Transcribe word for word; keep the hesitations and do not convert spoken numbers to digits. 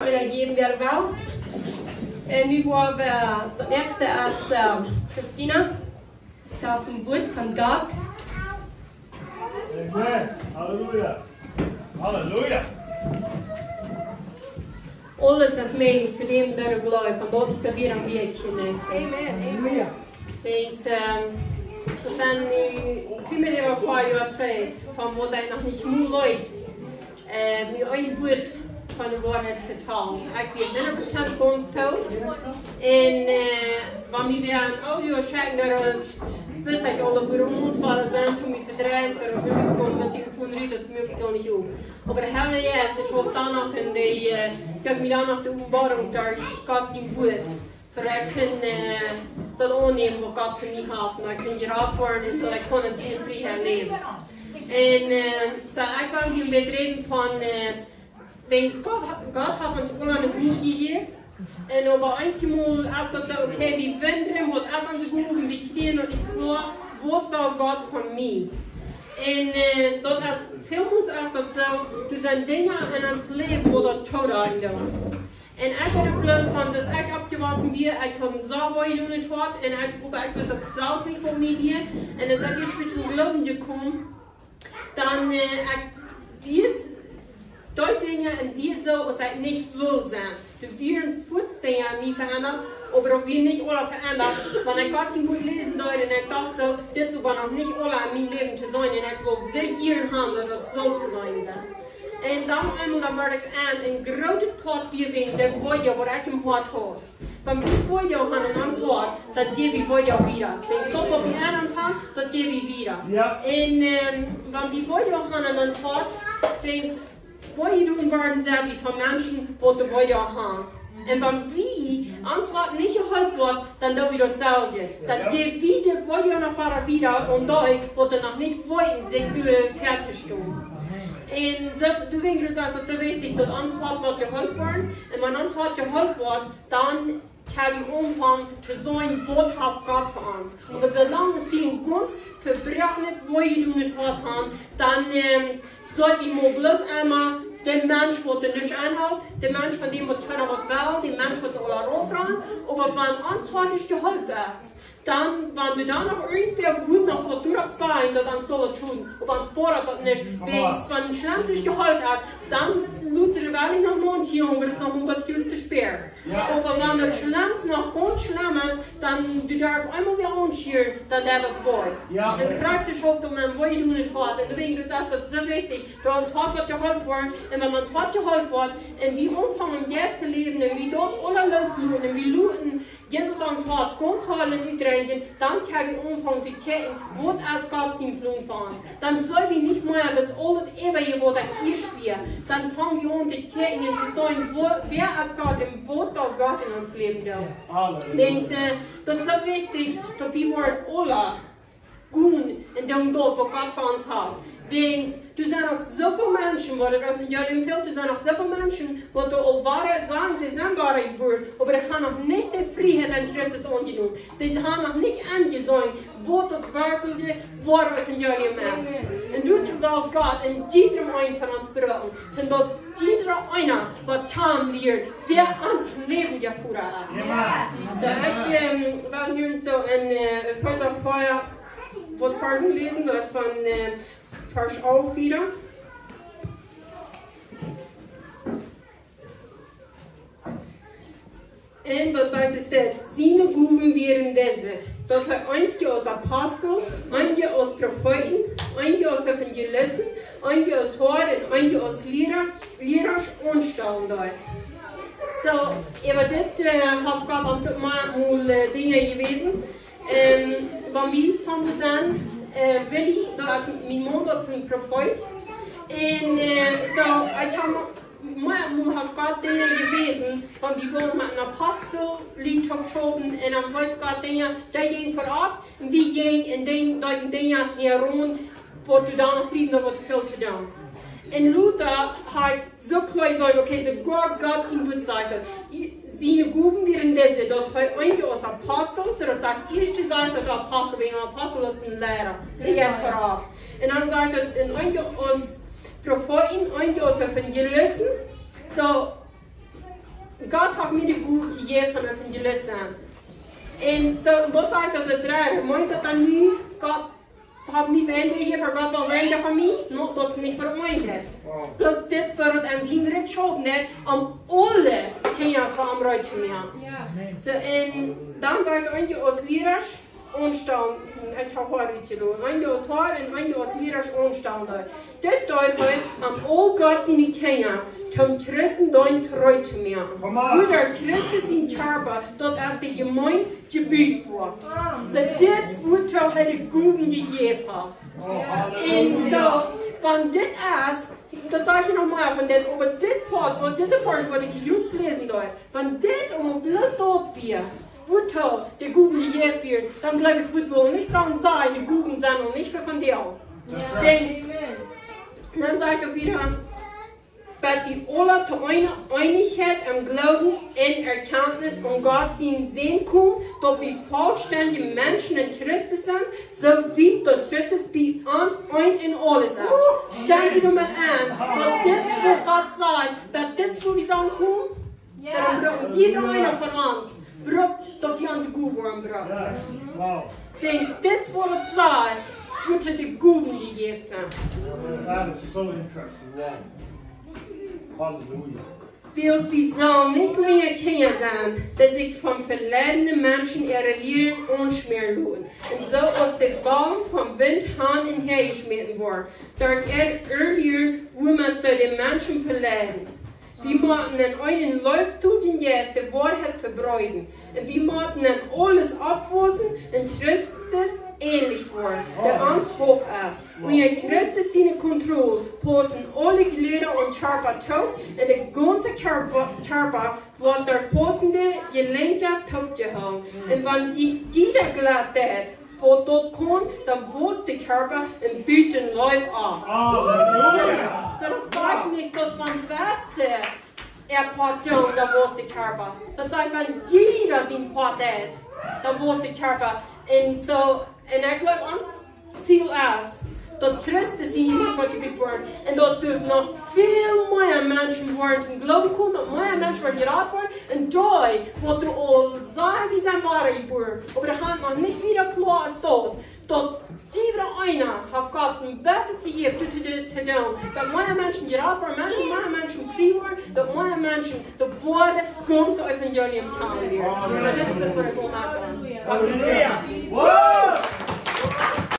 Wieder geben, wer will. Äh, nu woa wie, daut näakjste es, äh, Christina. Daut es een Wuat von Gott. Amen. Halleluja. Halleluja. Aules es mäajlich fa dän, dee jleeft, un daut es wada een Wuat, Kjinja. Amen. Halleluja. Denkjst, ähm, daut sent nu, kjeen mea, äwa fief Joa trigj, von waut ekj noch nich mol wist. Äh, mie een Wuat von de Woarheit vetalen. Ekj wia hundat Prozent gaunz doot. Un, äh, wan mie wäa een Audio schekjen, dan wist ekj aul, daut wie Mond wudden sennen, toom mie vedreien, soo daut wie komen, daut ekj von riet, daut muak ekj nich opp. Oba de Herr Jesus, ekj haud dan noch en de, äh, ekj haud mie dan noch de Openboarunk derch Gott sien Wuat. Soo daut ekj kunn, äh, daut aunnämen, waut Gott fa mie haft, un daut ekj kunn jerat woaren un daut ekj kunn en siene Frieheit läwen. Un, äh, soo, ekj well hia een bät räden von, äh, denkjst, Gott, Gott haft ons aula eene Gow jejäft. Un opp eemol es daut soo, okay, wie wundren, waut es onse Gow, wie kjrieen daut nich kloa, waut well Gott von mie? Un, äh, daut es, välmols es daut soo, doa sent Dinja en ons Läwen, waut daut toohoolen doonen. Un ekj haud bloos von, soo aus ekj oppjewossen wia, ekj haud een soo wee jedonet Hoat, un ekj, oba ekj wist uk selfst nich von mie hia. Un aus ekj ieescht wia toom Gloowen jekomen, dan, äh, ekj wist, daut Dinja en wia soo, aus ekj nich wull sennen. Doa wieren fuaz Dinja en mie veendat, oba daut wia nich aula veendat. Wan ekj Gott sien Wuat läsen deed un ekj docht soo, dit es oba noch nich aula en mien Läwen to sennen, un ekj wull sea jieren haben, daut daut soo to sennen sull. Un dan eemol, dan wort ekj en, een grootet Poat wia wäajen de Woarheit, waut ekj em Hoat haud. Wan wie Woarheit haben en ons Hoat, dan jäw wie Woarheit wieda. Wan daut, waut wie en ons haben, daut jäw wie wieda. Jo. Un, ähm, wan wie Woarheit haben en ons Hoat, dan woa wie doonen woaren, sent wie von Menschen, waut de Woarheit haben. Un wan wie ons Hoat nich jeheelt woat, dan doo wie daut selwje. Dan Jo. jäw wie de Woarheit noch wieda, wieda, un doa, waut doa noch nich woaren, sikj doa fäatestonen. Un soo, doawäajen es daut soo wichtich, daut ons Hoat woat jeheelt woaren. Un wan ons Hoat jeheelt woat, dan kjenn wie aunfangen to seenen, waut haft Gott fa ons. Oba soo lang aus wie een gaunz vebroakenet, wee jedonet Hoat haben, dan, ähm, sent wie mau bloos emma de Mensch, waut doa nich aunhelt, de Mensch, von däm waut kjeena waut well, de Mensch, waut see aula raufrannen. Oba wan ons Hoat nich jeheelt es, dan, wan wie dan noch irjentwäa woat noch waut doaropp sajen, daut ons saul daut schonen, oba ons boat daut nich, Come on. wäajen wan daut schlimmste jeheelt es, dan lot wie daut noch mau hia, oba daut es aul een bät to spät. Jo. Oba wan daut schlimmste noch gaunz schlemm es, dan du darfst eemol wada aunschieren, dan deit daut wee. Jo. Un krakjt soo schauft daut, wan wie doonen daut Hoat. Un doawäajen es daut soo wichtich, daut ons Hoat woat jeheelt woaren. Un wan ons Hoat jeheelt woat, un wie aunfangen em Jeist to läwen, un wie daut aules loosloten, un wie loten Jesus ons Hoat gaunz heelen un utreinjen, dan kjenn wie aunfangen to kjikjen, waut es Gott sien Plon fa ons. Dan sent wie nich mea daut aule äwaje, waut doa ieescht wia. Dan fang wie aun to kjikjen un to seenen, woo, wäa es Gott un waut well Gott en ons Läwen doonen. Halleluja. Denkjst, äh, daut es soo wichtich, daut wie woaren aula gonen un doonen daut, waut Gott fa ons haft. Wäajen, doa sent noch soo väl Menschen, waut daut Evangelium fält, doa sent noch soo väl Menschen, waut doa aul woare sajen, see sent wada jebuaren, oba dee haben noch nich de Frieheit en Christus aunjenomen. Dee haben noch nich enjeseenen, waut daut werkjliche, woare Evangelium es. Un doa well Gott en jiedrem eenen von ons brucken, von daut jiedra eena waut kjanen lieet, wäa ons läwendja Voda es. Amen. Soo, ekj, ähm, well hia soo en, äh, Efeesa vea, waut Varsch läsen, daut es von, äh, Varsch alf wieda. Un daut sajcht et, siene Gowen wieren dise, daut hee eenje aus Apostel, eenje aus Profeeten, eenje aus Evangelisten, eenje aus Hoads un eenje aus Liera, Liera aunstalen deed. Soo, äwa dit, äh, haft Gott ons uk mau mol, äh, Dinja jewäsen. Ähm, wan wie soo sent, äh, Willy, daut es mien Maun, daut es een Profeet. Un, äh, soo, ekj hab mau, mau haft Gott Dinja jewäsen, wan wie wullen met een Apostel Lied oppschaufen, un dan wees Gott Dinja, dee jinj verut, un wie jinjen en Dinj-, dee Dinja hia rut, waut du dan noch bliewen, waut du väl to doonen. Un lota hab ekj soo kloa sajen, okay, soo Gott, Gott sien Wuat sajcht daut. Siene Gowen wieren dise, daut hee eenje aus Apostel, soo daut sajcht, ieescht sajcht daut Apostel, wäajen een Apostel daut es een Liera, dee jeit verut. Un dan sajcht et, un eenje aus Profeeten, eenje aus Evangelisten. Soo, Gott haft mie de Gow jejäft von Evangelist sennen. Un soo, Gott sajcht daut de dree, meent daut dan nu, Gott haft mie wäl jejäft, Gott well wäl von mie, no, daut es nich waut meent daut. Bloos dit es waut aun sien Rikj schaufen deit, om aule Dinja fa am reed to moaken. Soo, un dan sajcht hee, eenje aus Liera aunstalen, ekj hab Hoat utjeloten, eenje aus Hoat un eenje aus Liera aunstalen. Dit deit hee, om aul Gott siene Kjinja toom Christendeenst reed to moaken. Woo daut Christus sien Kjarpa, daut es de Jemeent, jebut woat. Soo, dit es wua hee de Gowen jejäft haft. Un soo, wan dit es, daut saj ekj noch mol, wan dit, oba dit Poat, waut dise Varsch, waut ekj jrod läsen deed, wan dit om bloos daut wia, wua de Gowen jejäft wieren, dan jleew ekj, wudd woll nich soo sennen, de Gowen sent noch nich fa vondoag. Denkjst, dan sajcht hee wada, bat wie aule to eene Eenichkjeit em Gloowen un Erkjantnis aun Gott sienen Sän komen, daut wie vollstendje Menschen en Christus sent, soo wiet daut Christus bie ons een un aules es. Stem wie doamet en, daut dit es waut Gott sajcht, daut dit es wua wie sellen komen? Soo, dan brukt jieda eena von ons, brukt daut wie onse Gow woaren brucken. Denkjst, dit es waut daut sajcht, wua de Gowen jejäft sent. That is so interesting. Wow. Hallelujah. Wiels wie sellen nich lenja Kjinja sennen, dee sikj von veleidende Menschen äare Lieren aunschmäaren loten, un soo aus de Wellen vom Wint han un häa jeschmäten woaren, derch äare Lieren, wuamet see de Menschen veleiden. Wie motten en eenen leeftodjen Jeist de Woarheit vebreeden. Un wie motten en aules oppwaussen un Christus änlich woaren, dee ons Haupt es. Unja Christus siene Kontroll paussen aule Jlieda aum Kjarpa toop, un de gaunze Kjarpa, Kjarpa woat derch paussende Jelenkja toopjehoolen. Un wan jie, jieda Jledd deit, waut daut kaun, dan wausst de Kjarpa en buten Leew opp. Hallelujah. Soo, daut sajcht nich daut wan wesse äa Poat doonen, dan wausst de Kjarpa. Daut sajcht wan jieda sien Poat deit, dan wausst de Kjarpa. Un soo, un ekj jleew ons Ziel es, daut Christus hia jemaunt woat jebut woaren. Un daut doa noch väl mea Menschen woaren toom Gloowen komen, daut mea Menschen woaren jerat woaren. Un dee, waut doa aul sent, dee sent wada jebuaren. Oba dee han noch nich wada kloa es daut, daut jieda eena haft Gott een bät jejäft, dit to, dit to doonen. Daut mea Menschen jerat woaren, mea, mea Menschen frie woaren, daut mea Menschen de Woarheit gaunz Evangelium kjanen lieren. Soo, dit es waut ekj well moaken. Gott sei Dank. Wow!